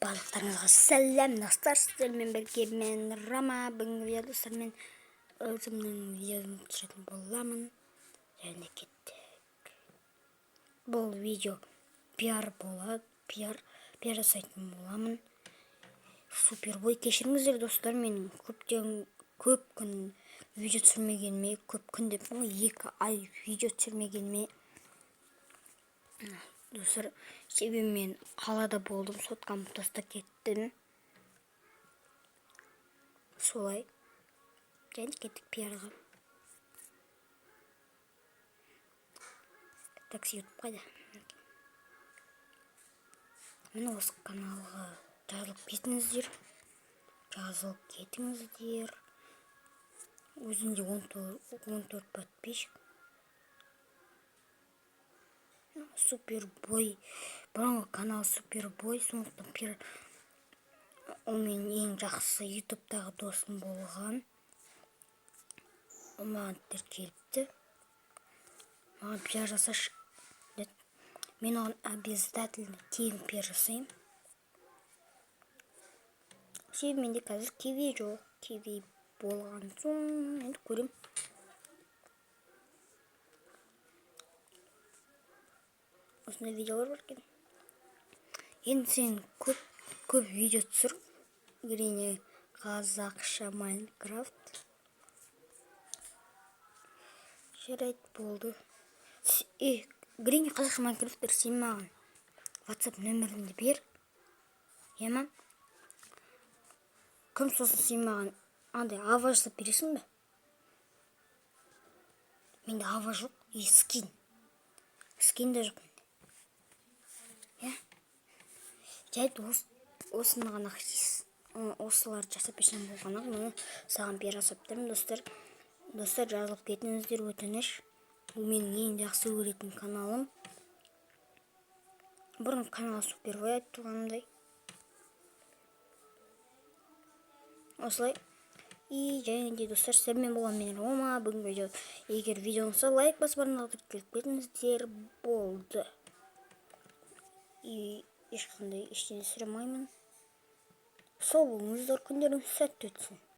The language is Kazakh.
Барлықтарыңызға сәлем, достар! Сіздермен бірге мен, Рома. Бүгінгі видеода, достар, мен өзімнің видеомды түсіретін боламын. Және кеттік. Бұл видео пиар болады, пиар, пиар жасайтын боламын. Супербой. Кешіріңіздер, достар, мен көптен көп күн видео түсірмегеніме, көп күн деп, 2 ай видео түсірмегеніме, достар. Себебі мен қалада болдым, соткамды тастап кеттім солай. Және кеттік пиарға. Такси өтіп қайда? Міне, осы каналға жазылып кетіңіздер, жазылып кетіңіздер. Өзімде 14 подписчик. Супербой, бұрынғы канал Супербой, сондықтан пиар. Ол менің ең жақсы ютубтағы досым болған. Ол маған тіркеліпті, маған пиар жасашы деді. Мен оған обязательно тегін пиар жасаймын, себебі менде қазір киви жоқ. Киви болған соң енді көремін. Осындай видеолар бар екен. Енді сен көп көп видео түсір, Грине қазақша Майнкрафт. Жарайды, болды. Е, Грине қазақша Майнкрафт, сен маған WhatsApp нөміріңді бер, иә ма? Кім, сосын сен маған андай ава жасап бересің бе? Менде ава жоқ и скин, скин де жоқ менде, иә. Жарайды, осыны ғана, осыларды жасап берсең болғаны. Міне, саған бері жасап тұрмын, достар. Достар, жазылып кетіңіздер, өтініш. Бұл менің ең жақсы көретін каналым. Бұрын канал Супербой, айтып тұрғанымдай, осылай. И және де, достар, сіздермен болған мен, Рома. Бүгінгі видео, егер видео ұнаса, лайк басып, арнаға тіркеліп кетіңіздер. Болды, и ешқандай ештеңе сұрамаймын. Сау болыңыздар, күндеріңіз сәтті өтсін.